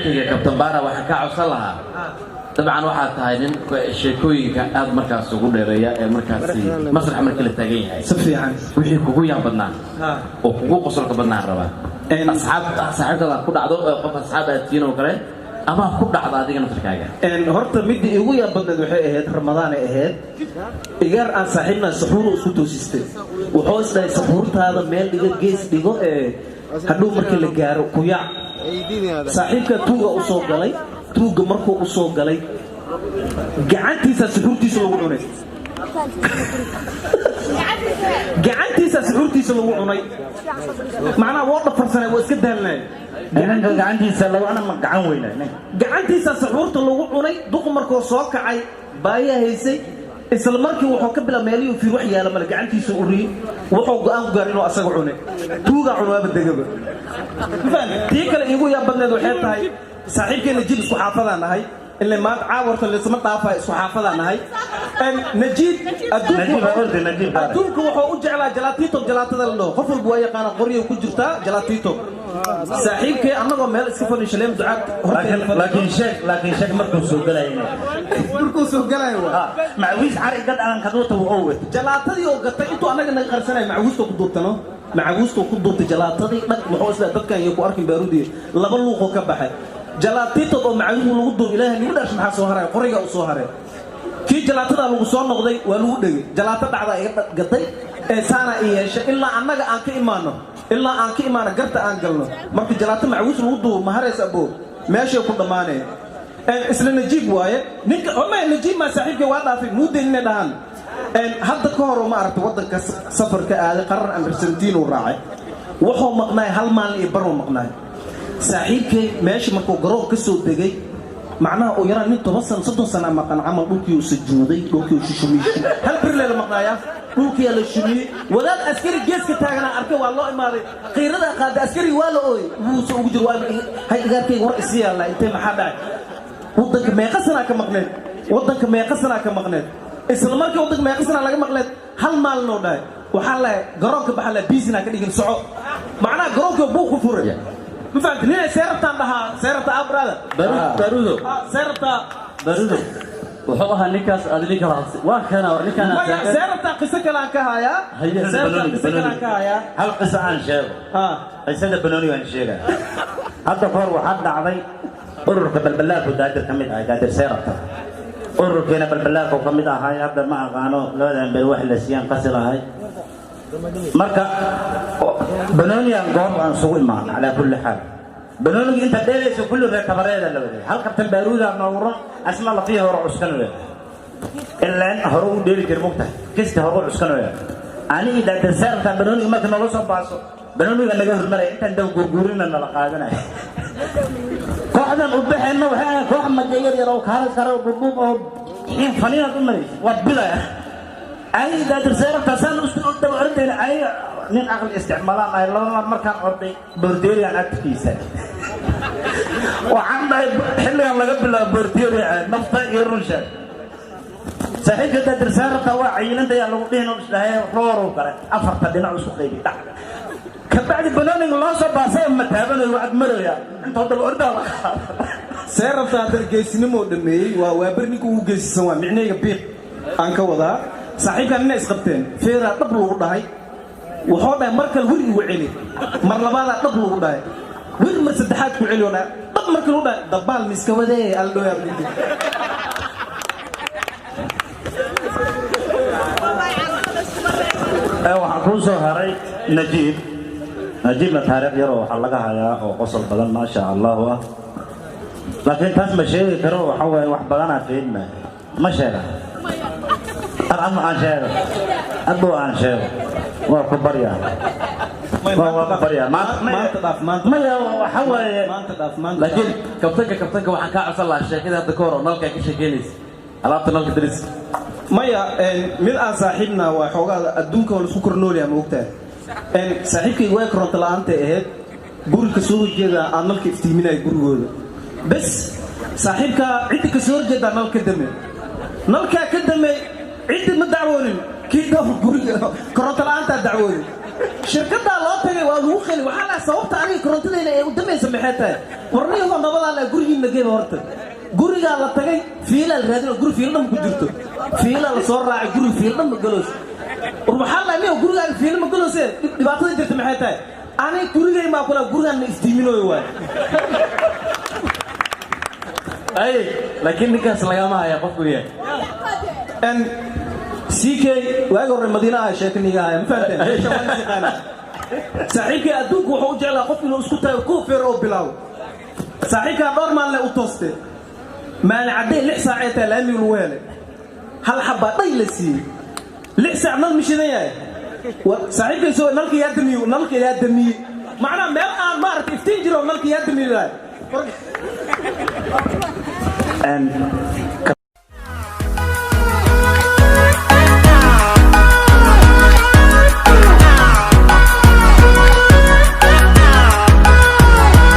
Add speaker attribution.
Speaker 1: Saaxiibkayga Kabtan Baara, waxaan kaa codsan lahaa, dabcan waxaad tahay nin sheekooyinka aad markaas ugu dheereeya ee markaasi masrax markii la taagan yahay.
Speaker 2: Si fiican.
Speaker 1: Wixii kugu yaab badnaa oo kugu qosolka badnaan rabaa, asxaab saaxiibtaada ku dhacdo, qof asxaab aad tihiin oo kale, ama ku dhacdo adiga naftarkaaga.
Speaker 2: Horta midii igu yaab badneed waxay ahayd, Ramadaanay ahayd, igaar aan saaxiibna saxuuru isku toosistay. Wuxuu isdhahay, saxuurtaada meel dhigo, gees dhigo, ee hadhow markii la gaaro kuyaac. Saaxiibka tuuga u soo galay. Tuugga markuu u soo galay, gacantiisa suxuurtiisa lagu cunay, gacantiisa suxuurtiisa lagu cunay. Macnaha woo dhafarsanay, waa iska daalnay.
Speaker 3: Ninka gacantiisa lagu cuna ma gacan weyna ninka.
Speaker 2: Gacantiisa saxuurta lagu cunay. Duq markuu soo kacay, baayaa haysay. Isla markii wuxuu ka bilaab meelihii fiir, wax yaala male. Gacantiisa uriyey, wuxuu go'aan ku gaaray inuu asaga cunay. Tuugaa cun, waaba degaba. Tii kale iigu yaab badneed waxay tahay, saaxiibkeen Najiib isku xaafadaan nahay. Ilaa maanta caawa horta laysma dhaafaya, isku xaafadaan nahay. Najiib adduunka wuxuu u jeclaa jalaatito, jalaatada la dhaho. Qof walba waa yaqaana, qoryo ku jirtaa jalaatito. Saaxiibkay annagoo meel iska fadhi shaleem ducaad.
Speaker 3: Laakiin sheeg markuu soo galayna.
Speaker 2: Markuu soo galayo waa
Speaker 3: macawiis cari gad aan kaduuta uu wet.
Speaker 2: Jalaatadii oo gatay intuu annaga naga qarsanay, macawiista ku duubtano, macawiistu ku duubtay jalaatadii dhag. Wuxuu isla dadkan iyo ku arkin baaruudii laba luuqoo ka baxay. Jalaatitood oo macawiis lagu duub, Ilaahay nigu dhaash, maxaa soo haray? Qoriga u soo haray. Kii jalaatadaa lagu soo noqday, waa lagu dhegay. Jalaato dhacdaa iga gaday ee saana i yeeshay, ilaa annaga aan ka imaano, ilaa aan ka imaano garta aan galno. Marka jalaato macawiis lagu duubo ma haraysa, abo, meeshay ku dhammaaneen. Isla Najiib waaye ninka maya. Najiib maa saaxiibkay waa dhaafay muudeen inay dhahaan. Hadda ka hor, ma aragtay, waddanka safarka aaday qarar under 17 uu raacay. Wuxuu maqnaay hal maalin iyo baruu maqnaay saaxiibkay. Meesha markuu garoon ka soo degay, macnaha uu yaraa nin 10 sano, 30 sana maqan camal, dhulkii uu sujuuday, dhulkii uu shushumiyey. Hal birle la maqnaayaa, dhulkiyaa la shumiyey. Wadaad askari geeska taaganaa arkay, waa loo imaaday, qiiradaa qaaday askari, waa la ooyey. Wuuse ugu jiro, waa hay igaarkayga, war isi yaallaa intee, maxaa dhacay? Waddanka meeqa sanaa ka maqneed? Waddanka meeqa sanaa ka maqneed? Isla markii waddanka meeqa sanaa laga maqneed? Hal maalinoo dhahay. Waxaa lahay garoonka baxa la biisina ka dhigin soco. Macnaha garoonka buu ku furay, ma fahamti? Ninay seerabtaan dhahaa, seerabta abrada.
Speaker 4: Barudo.
Speaker 2: Seerabtaa.
Speaker 4: Barudo wuxuu ahaa ninkaas aad idin kala hadlay, waa kana war ninkaan.
Speaker 2: Maya, seerabtaa qiso kale aan ka hayaa. Seerabtaa qiso kale aan ka hayaa.
Speaker 3: Hal qiso aan sheego. Qisada banooni aan sheegaya. Hadda kahor waxaa dhacday, ururka Balbalaarku Daadir ka mid ahay, Daadir Seerabta ururkiina Balbalaarku ka mid ahay. Hadda ma aqaano labadan beri wax la siiyaan qasi lahay. Marka banooniyan goob aan isugu imaan. Calaa kulli xaal, banooniga inta dheelaysa kulli reer tabareeda la waday. Hal kabtan Baaruuda nooguron, asna lafihii hore cuskanaya, ilaan hore u dheeli jira, mugtahay, kisti hore u cuskanaya. Anigii Daadir Seerabta banooniga marka noola soo baaso, banooniga naga hormaraya, intaan daba gurguurina nala qaadanaya. Kooxdan u baxeenna waxay ahayd koox maja yar yar oo kaala karo dhudhuub oo xiin faniinaad u maraysa, waad bilaya. Aniga Daadir Seerabta saan isku daba ordayna, aniga nin aqli isticmaalaan ahay. Laba mar markaan orday, bordeeriyan agtiisa waxaan dhahay, xilligan laga bilaabo bordeeriya nafta iyo runsha. Saaxiibka Daadir Seerabta waa cayilanta yaa lagu dhihin isdhahay, roorow kale afarta dhinac isku qaybi dhac. Kabacdi banooniga loo soo baasay ma taabanayo, waa agmaraya intoo daba ordaa la qaado.
Speaker 2: See rabtaa? Haddana geesinimoo dhameeyey. Waa waaber ninka ugu geesisan, waa micnahayga biiq aan ka wadaa. Saaxiibkan inay isqabteen, feeraa dhab lagu dhahay. Wuxuu dhahay, mar kale wir igu celi. Mar labaadaa dhab lagu dhahay, wir mar saddexaad ku celi oo dhahay. Dhab markii lagu dhahay, dabaal miska wadee aldhoyaa.
Speaker 3: Waxaan kuu soo haray Najiib. Najiibna taariikh yaroo waxaa laga hayaa oo qosol badan, maasha Allahu ah, laakiin taas ma sheegi karo. Waxa waaye wax badanaa fiidma ma sheega ama aan sheego, aduu aan sheego, waa ku baryaa, waa ku baryaa.
Speaker 2: Maanta dhaaf, maanta.
Speaker 3: Maya, waxa waaye
Speaker 2: Maanta dhaaf, maanta.
Speaker 1: Laakiin kabtanka waxaan kaa codsan lahaa sheekadii hadda ka hor oo nalkaa ka sheekeynaysa, alaabta nalka dariska.
Speaker 2: Maya, mid aan saaxiibna waa xoogaa adduunka oo laisku kor noolyaha, ma ogtahay? Saaxiibkayga way koronto la'aantay ahayd, guri ka soo horjeeda aan nalka iftiiminaya gurigooda bes. Saaxiibkaa ciddi ka soo horjeedaa nal ka dame, nalkaa ka dame. Ciddi ma dacwoonin, kii dhow guriga koronto la'aantaa dacwoonin. Shirkadaa loo tagay, waa lagu qeli. Waxaa lahaa, sababta aniga korontadayna ee u damaysa maxay tahay? Warniyahoo nabadaa la gurigiina geeba. Horta gurigaa la tagay, fiilaa la raadin oo guri fiilo dhan ku jirto. Fiilaa la soo raacay, guri fiilo dhan ma galoos. War waxaa la niyo, gurigaaga fiilo ma galoose, dhibaatada jirta maxay tahay? Ani gurigay maa kula gurigaan na iftiiminooyo waay.
Speaker 1: Ay, laakiin ninkaas lagama haya qofku yahay.
Speaker 2: N CK waagi hore Madiina ah sheekaniga haya, ma fahanteen? Meesha waan is yaqaanaa. Saaxiibkii adduunku wuxuu u jeclaa qof inuu isku tago kuu feer oo bilaawo. Saaxiibkaa dhowr maalin u tooste, maalin caddee 6 saac ee tahay laamiga lagu helay, hal xabbaa dhay la siiyey. 6 saac nal ma shidan yahay. Saaxiibkay soo nalka yaa damiye, nalka yaa damiye, macnaha meel aan maaragtay iftiin jiro, nalka yaa damiye.